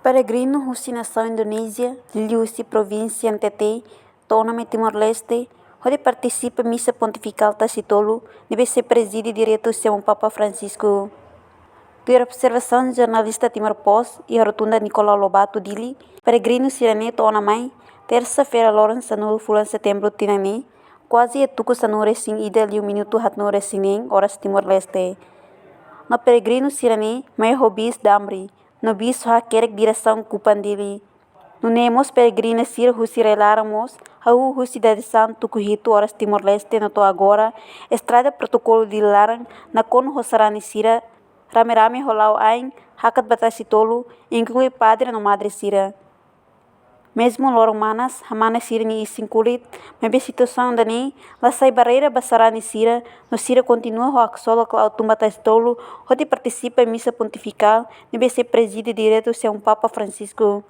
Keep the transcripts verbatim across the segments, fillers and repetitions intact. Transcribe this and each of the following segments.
Peregrinu husi nasaun Indonézia, liuhusi provínsia N T T, to'o ona mai Timor-Leste, hodi partisipa misa pontifikál Tasi Tolu, ne'ebé sei prezide diretu husi Amu Papa Francisco. Tuir observasaun jornalista Timor Post iha Rotunda Nicolau Lobato, Dili, peregrinu sira-ne'e to'o ona mai tersa-feira loron sanulu fulan Setembru tinan ne'e, kuaze iha tuku sanulu-resin-ida liu minutu haatnulu-resin-neen oras Timor-Leste. No peregrinu sira-ne'e mai ho bis Damri, no bis ho hakerek diresaun Kupang, Dili. Nune'e mós peregrina sira husi rai-laran mós hahú husi dadeer-saan tuku hitu oras Timor-Leste no to'o agora, estrada protokolu Dili laran nakonu ho sarani sira rame-rame ho la'o ain hakat ba Tasi Tolu, inklui padre no madre sira. Mezmu loron manas, hamana sira-nia isin-kulit, maibé situasaun ida-ne'e la sai barreira ba sarani sira, no sira kontinua ho haksolok la'o tun ba Tasi Tolu, hodi partisipa misa pontifikál ne'ebé sei prezide diretu husi Amu Papa Francisco.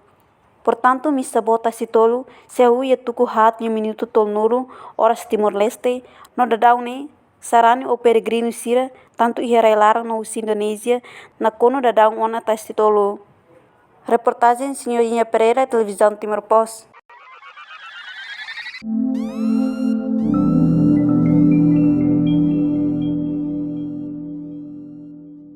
Portantu, misa boot Tasi Tolu sei hahú iha tuku haat liu minutu tolunulu oras Timor-Leste, no daudaun ne'e sarani ou peregrinu sira, tantu iha rai-laran no husi Indonézia, nakonu daudaun ona Tasi Tolu. Reportajen Senhorinha Pereira, Televizaun Timor Post.